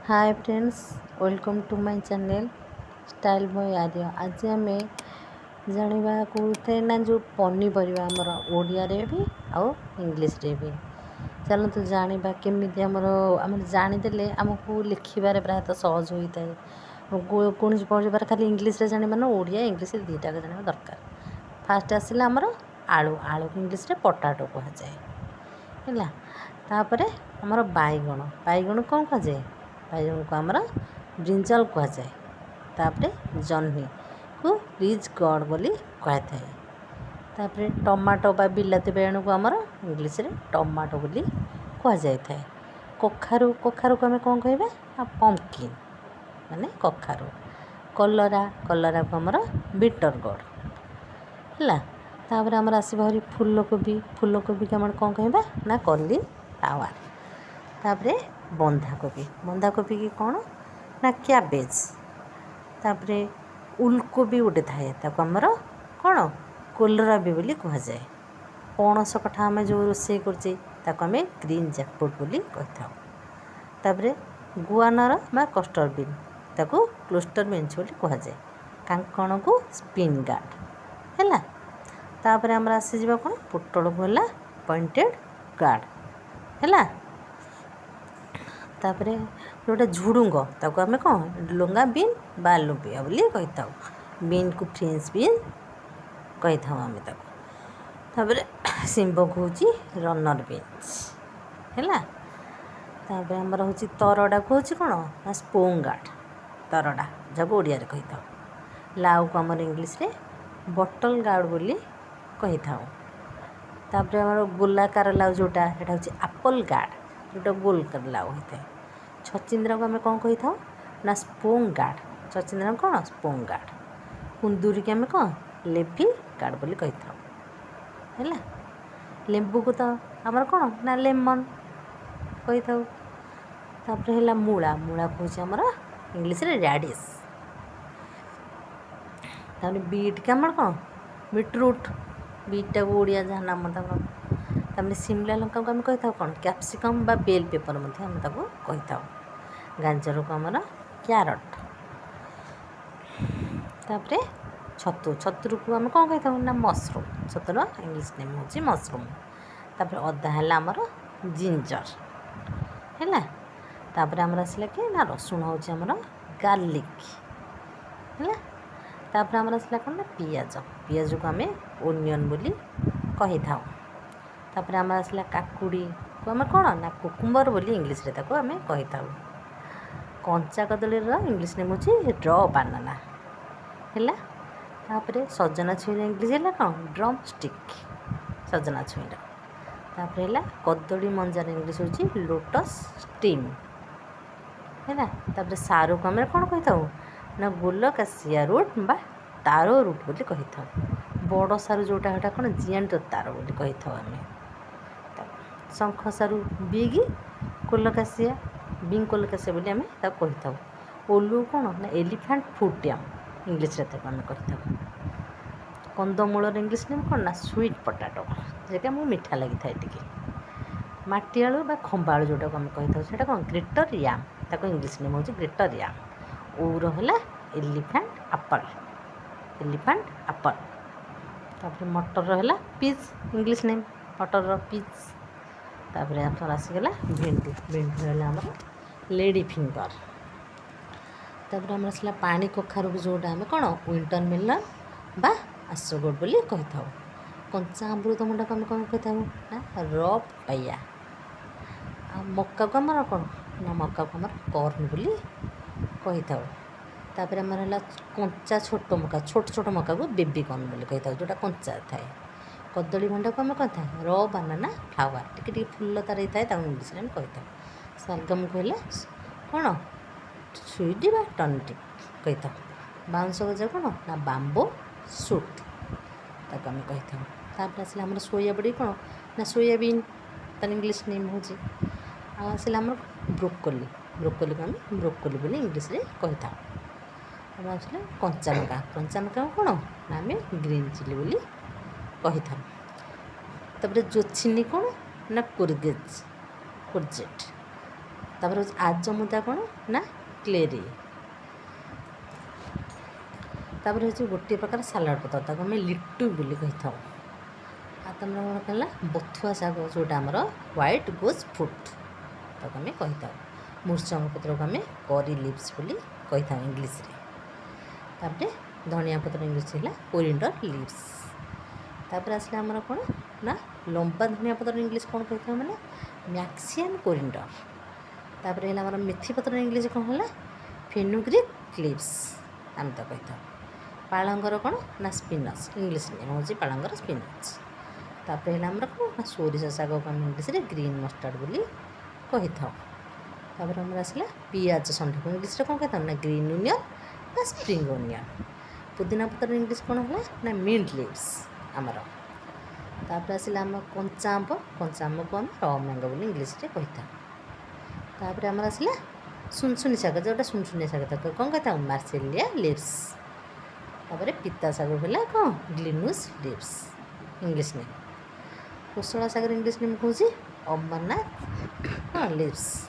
Hi friends, welcome to my channel Style Boy Arya. ଆଜି ଆମେ ଜାଣିବା କେଉଁଥିରେ ନା ଯେଉଁ ପନିପରିବା ଆମର ଓଡ଼ିଆରେ ବି ଆଉ ଇଂଲିଶରେ ବି। ଚାଲନ୍ତୁ ଜାଣିବା କେମିତି ଆମର ଆମେ ଜାଣିଦେଲେ ଆମକୁ ଲେଖିବାରେ ପ୍ରାୟତଃ ସହଜ ହୋଇଥାଏ। କୌଣସି ପରିବାର ଖାଲି ଇଂଲିଶରେ ଜାଣିବା ନା, ଓଡ଼ିଆ ଇଂଲିଶ ଦୁଇଟାକ ଜାଣିବା ଦରକାର। ଫାଷ୍ଟ ଆସିଲା ଆମର ଆଳୁ। ଆଳୁକୁ ଇଂଲିଶରେ ପଟାଟୋ କୁହାଯାଏ, ହେଲା। ତାପରେ ଆମର ବାଇଗଣ। ବାଇଗଣ କ'ଣ କୁହାଯାଏ? ବାଇଗଣକୁ ଆମର ବ୍ରିଞ୍ଜାଲ କୁହାଯାଏ। ତାପରେ ଜହ୍ନିକୁ ରିଜ୍ ଗର୍ଡ଼ ବୋଲି କୁହାଯାଇଥାଏ। ତାପରେ ଟମାଟୋ ବା ବିଲାତି ବାଇଗଣକୁ ଆମର ଇଂଲିଶରେ ଟମାଟୋ ବୋଲି କୁହାଯାଇଥାଏ। କଖାରୁ, କଖାରୁକୁ ଆମେ କ'ଣ କହିବା ନା ପମ୍ପକିନ୍, ମାନେ କଖାରୁ। କଲରା, କଲରାକୁ ଆମର ବିଟର ଗର୍ଡ଼, ହେଲା। ତାପରେ ଆମର ଆସିବ ଭାରି ଫୁଲକୋବି। ଫୁଲକୋବିକୁ ଆମର କ'ଣ କହିବା ନା କଲିଫ୍ଲାୱାର। ତାପରେ ବନ୍ଧାକୋବି। ବନ୍ଧାକୋବିକି କ'ଣ ନା କ୍ୟାବେଜ୍। ତାପରେ ଉଲକୋବି ଗୋଟେ ଥାଏ, ତାକୁ ଆମର କ'ଣ କୋଲରାବି ବୋଲି କୁହାଯାଏ। ପଣସ କଠା ଆମେ ଯେଉଁ ରୋଷେଇ କରୁଛେ, ତାକୁ ଆମେ ଗ୍ରୀନ୍ ଜ୍ୟାକଫ୍ରୁଟ୍ ବୋଲି କହିଥାଉ। ତାପରେ ଗୁଆନର ବା କଷ୍ଟର୍ଡ଼ ବିନ୍, ତାକୁ କ୍ଲଷ୍ଟର ବିନ୍ସ ବୋଲି କୁହାଯାଏ। କାଙ୍କଣକୁ ସ୍ପିନ୍ ଗାର୍ଡ଼, ହେଲା। ତାପରେ ଆମର ଆସିଯିବ କ'ଣ? ପୋଟଳକୁ ହେଲା ପଏଣ୍ଟେଡ଼ ଗାର୍ଡ଼, ହେଲା। ତାପରେ ଯେଉଁଟା ଝୁଡ଼ୁଙ୍ଗ, ତାକୁ ଆମେ କ'ଣ ଲୁଙ୍ଗା ବିନ୍ ବା ଲୁବିଆ ବୋଲି କହିଥାଉ। ବିନ୍କୁ ଫ୍ରେଞ୍ଚ ବିନ୍ କହିଥାଉ ଆମେ ତାକୁ। ତାପରେ ଶିମ୍ବକୁ ହେଉଛି ରନର୍ ବିନ୍ସ, ହେଲା। ତାପରେ ଆମର ହେଉଛି ତରଡ଼ାକୁ ହେଉଛି କ'ଣ ନା ସ୍ପୋଙ୍ଗ ଗାର୍ଡ଼, ତରଡ଼ା ଯାହାକୁ ଓଡ଼ିଆରେ କହିଥାଉ। ଲାଉକୁ ଆମର ଇଂଲିଶରେ ବଟଲ୍ ଗାର୍ଡ଼ ବୋଲି କହିଥାଉ। ତାପରେ ଆମର ଗୋଲାକାର ଲାଉ ଯେଉଁଟା, ସେଇଟା ହେଉଛି ଆପଲ୍ ଗାର୍ଡ଼, ଯେଉଁଟା ଗୋଲକାର ଲାଉ ହୋଇଥାଏ। ଛଚିନ୍ଦ୍ରାକୁ ଆମେ କ'ଣ କହିଥାଉ ନା ସ୍ପୋଙ୍ଗ ଗାର୍ଡ଼। ଛଚିନ୍ଦ୍ରା କ'ଣ? ସ୍ପୋଙ୍ଗ ଗାର୍ଡ଼। କୁନ୍ଦୁରିକି ଆମେ କ'ଣ ଲେଭି ଗାର୍ଡ଼ ବୋଲି କହିଥାଉ, ହେଲା। ଲେମ୍ବୁକୁ ତ ଆମର କ'ଣ ନା ଲେମନ୍ କହିଥାଉ। ତାପରେ ହେଲା ମୂଳା। ମୂଳାକୁ ହେଉଛି ଆମର ଇଂଲିଶରେ ରାଡ଼ିସ୍। ତାପରେ ବିଟ୍କି ଆମର କ'ଣ ବିଟ୍ରୁଟ୍, ବିଟ୍ଟାକୁ ଓଡ଼ିଆ ଯାହା ନାମ ତାଙ୍କର। ତାପରେ ସିମଲା ଲଙ୍କାକୁ ଆମେ କହିଥାଉ କ'ଣ କ୍ୟାପ୍ସିକମ୍ ବା ବେଲ୍ ପେପର୍ ମଧ୍ୟ ଆମେ ତାକୁ କହିଥାଉ। ଗାଜରକୁ ଆମର କ୍ୟାରଟ୍। ତାପରେ ଛତୁ। ଛତୁକୁ ଆମେ କ'ଣ କହିଥାଉ ନା ମସରୁମ୍। ଛତୁର ଇଂଲିଶ ନେମ୍ ହେଉଛି ମସରୁମ୍। ତାପରେ ଅଦା ହେଲା ଆମର ଜିଞ୍ଜର, ହେଲା। ତାପରେ ଆମର ଆସିଲା କି ନା ରସୁଣ ହେଉଛି ଆମର ଗାର୍ଲିକ୍, ହେଲା। ତାପରେ ଆମର ଆସିଲା କ'ଣ ନା ପିଆଜ। ପିଆଜକୁ ଆମେ ଓନିଅନ୍ ବୋଲି କହିଥାଉ। ତାପରେ ଆମର ଆସିଲା କାକୁଡ଼ିକୁ ଆମେ କ'ଣ ନା କୁକୁମ୍ବର ବୋଲି ଇଂଲିଶରେ ତାକୁ ଆମେ କହିଥାଉ। କଞ୍ଚା କଦଳୀର ଇଂଲିଶ ନେମ୍ ହେଉଛି ର ବାନାନା, ହେଲା। ତାପରେ ସଜନା ଛୁଇଁର ଇଂଲିଶ ହେଲା କ'ଣ ଡ୍ରମ୍ ଷ୍ଟିକ୍, ସଜନା ଛୁଇଁର। ତାପରେ ହେଲା କଦଳୀ ମଞ୍ଜାର ଇଂଲିଶ ହେଉଛି ଲୋଟସ୍ ଷ୍ଟିମ୍, ହେଲା। ତାପରେ ସାରୁକୁ ଆମେ କ'ଣ କହିଥାଉ ନା ଗୋଲକାସିଆ ରୁଟ୍ ବା ତାରୋ ରୁଟ୍ ବୋଲି କହିଥାଉ। ବଡ଼ ସାରୁ ଯେଉଁଟା, ସେଇଟା କ'ଣ ଜିଆଣ୍ଟ ତାର ବୋଲି କହିଥାଉ ଆମେ। ଶଙ୍ଖ ସାରୁ ବିଗ୍ କୋଲକାସିଆ, ବିଙ୍ଗ କୋଲକାସିଆ ବୋଲି ଆମେ ତାକୁ କହିଥାଉ। ଓଲୁ କ'ଣ ନା ଏଲିଫାଣ୍ଟ ଫୁଟ୍ ୟାମ୍ ଇଂଲିଶରେ ତାକୁ ଆମେ କହିଥାଉ। କନ୍ଦମୂଳର ଇଂଲିଶ ନେମ୍ କ'ଣ ନା ସୁଇଟ୍ ପଟାଟୋ, ଯେଉଁଟା ଆମକୁ ମିଠା ଲାଗିଥାଏ ଟିକେ। ମାଟି ଆଳୁ ବା ଖମ୍ବା ଆଳୁ ଯେଉଁଟାକୁ ଆମେ କହିଥାଉ, ସେଇଟା କ'ଣ ଗ୍ରେଟର ୟାମ୍, ତାକୁ ଇଂଲିଶ ନେମ୍ ହେଉଛି ଗ୍ରେଟର ୟାମ୍। ଓଉର ହେଲା ଏଲିଫାଣ୍ଟ ଆପଲ୍, ଏଲିଫାଣ୍ଟ ଆପଲ୍। ତାପରେ ମଟରର ହେଲା ପିଜ୍, ଇଂଲିଶ ନେମ୍ ମଟରର ପିଜ୍। ତାପରେ ଆମର ଆସିଗଲା ଭେଣ୍ଡି। ଭେଣ୍ଡି ହେଲା ଆମର ଲେଡ଼ି ଫିଙ୍ଗର। ତାପରେ ଆମର ଆସିଲା ପାଣି କଖାରୁକୁ ଯେଉଁଟା ଆମେ କ'ଣ ୱିଣ୍ଟର ମେଲନ୍ ବା ଆସଗୋଡ଼ ବୋଲି କହିଥାଉ। କଞ୍ଚା ଅମୃତଭଣ୍ଡାକୁ ଆମେ କ'ଣ କହିଥାଉ ନା ର ପପାୟା। ଆଉ ମକାକୁ ଆମର କ'ଣ ନା ମକାକୁ ଆମର କର୍ନ ବୋଲି କହିଥାଉ। ତାପରେ ଆମର ହେଲା କଞ୍ଚା ଛୋଟ ମକା, ଛୋଟ ଛୋଟ ମକାକୁ ବେବି କର୍ନ ବୋଲି କହିଥାଉ, ଯେଉଁଟା କଞ୍ଚା ଥାଏ। କଦଳୀ ଭଣ୍ଡାକୁ ଆମେ କହିଥାଉ ର ବାନାନା ଫ୍ଲାୱାର, ଟିକେ ଟିକେ ଫୁଲ ତାର ହେଇଥାଏ, ତାକୁ ଇଂଲିଶରେ ଆମେ କହିଥାଉ। ସାଲଗମକୁ ହେଲା କ'ଣ ସୁଇଟ୍ ବା ଟର୍ନିପ୍ କହିଥାଉ। ବାଉଁଶ ଗଜା କ'ଣ ନା ବାମ୍ବୋ ସୁଟ୍, ତାକୁ ଆମେ କହିଥାଉ। ତାପରେ ଆସିଲା ଆମର ସୋୟାବଡ଼ି କ'ଣ ନା ସୋୟାବିନ୍, ତାର ଇଂଲିଶ ନେମ୍ ହେଉଛି। ଆଉ ଆସିଲା ଆମର ବ୍ରୋକୋଲି। ବ୍ରୋକୋଲିକୁ ଆମେ ବ୍ରୋକୋଲି ବୋଲି ଇଂଲିଶରେ କହିଥାଉ। ତାପରେ ଆସିଲା କଞ୍ଚାଲଙ୍କା। କଞ୍ଚାଲଙ୍କା କ'ଣ ନା ଆମେ ଗ୍ରୀନ୍ ଚିଲି ବୋଲି କହିଥାଉ। ତାପରେ ଜୁଚିନି କ'ଣ ନା କୁର୍ଗେଜ୍, କୁର୍ଜେଟ୍। ତାପରେ ହେଉଛି ଆଜମୁଦା କ'ଣ ନା କ୍ଲେରି। ତାପରେ ହେଉଛି ଗୋଟିଏ ପ୍ରକାର ସାଲାଡ଼ ପତ୍ର, ତାକୁ ଆମେ ଲିଟୁ ବୋଲି କହିଥାଉ। ଆଉ ତମର କ'ଣ ହେଲା? ବଥୁଆ ଶାଗ, ଯେଉଁଟା ଆମର ହ୍ୱାଇଟ୍ ଗୋଜ୍ ଫୁଟ୍, ତାକୁ ଆମେ କହିଥାଉ। ମୃସଙ୍ଗ ପତ୍ରକୁ ଆମେ କରି ଲିଭ୍ସ ବୋଲି କହିଥାଉ ଇଂଲିଶରେ। ତାପରେ ଧନିଆ ପତ୍ର ଇଂଲିଶ ହେଲା କୋରିଏଣ୍ଡର ଲିଭ୍ସ। ତାପରେ ଆସିଲା ଆମର କ'ଣ ନା ଲମ୍ବା ଧନିଆ ପତ୍ର ଇଂଲିଶ କ'ଣ କହିଥାଉ ମାନେ ମ୍ୟାକ୍ସିଆନ୍ କୋରିଏଣ୍ଡର। ତାପରେ ହେଲା ଆମର ମେଥି ପତ୍ର ଇଂଲିଶ କ'ଣ ହେଲା? ଫେନୁଗ୍ରିକ୍ ଲିଭ୍ସ ଆମେ ତ କହିଥାଉ। ପାଳଙ୍ଗର କ'ଣ ନା ସ୍ପିନଚ୍, ଇଂଲିଶ ନେମ୍ ହେଉଛି ପାଳଙ୍ଗର ସ୍ପିନଚ୍। ତାପରେ ହେଲା ଆମର କ'ଣ ନା ସୋରିଷ ଶାଗକୁ ଆମେ ଇଂଲିଶରେ ଗ୍ରୀନ୍ ମଷ୍ଟାର୍ଡ଼ ବୋଲି କହିଥାଉ। ତାପରେ ଆମର ଆସିଲା ପିଆଜ ଷଣ୍ଢକୁ ଇଂଲିଶରେ କ'ଣ କହିଥାଉ ନା ଗ୍ରୀନ୍ ଓନିଅନ୍ ନା ସ୍ପ୍ରିଙ୍ଗ ଓନିଅନ୍। ପୁଦିନା ପତ୍ର ଇଂଲିଶ କ'ଣ ହେଲା ନା ମିଣ୍ଟ ଲିଭ୍ସ ଆମର। ତାପରେ ଆସିଲା ଆମ କଞ୍ଚା ଆମ୍ବ, କଞ୍ଚା ଆମ୍ବକୁ ଆମେ ର ମ୍ୟାଙ୍ଗୋ ବୋଲି ଇଂଲିଶରେ କହିଥାଉ। ତାପରେ ଆମର ଆସିଲା ସୁନସୁନି ଶାଗ, ଯେଉଁଟା ସୁନସୁନିଆ ଶାଗ, ତାକୁ କ'ଣ କହିଥାଉ? ମାର୍ସେଲିଆ ଲିଭ୍ସ। ତାପରେ ପିତା ଶାଗ ହେଲା କ'ଣ? ଗ୍ଲିନୁସ୍ ଲିଭ୍ସ ଇଂଲିଶ ନେମ୍। କୋଶଳା ଶାଗର ଇଂଲିଶ ନେମ୍ କହୁଛି ଅମରନାଥ କ'ଣ ଲିଭ୍ସ।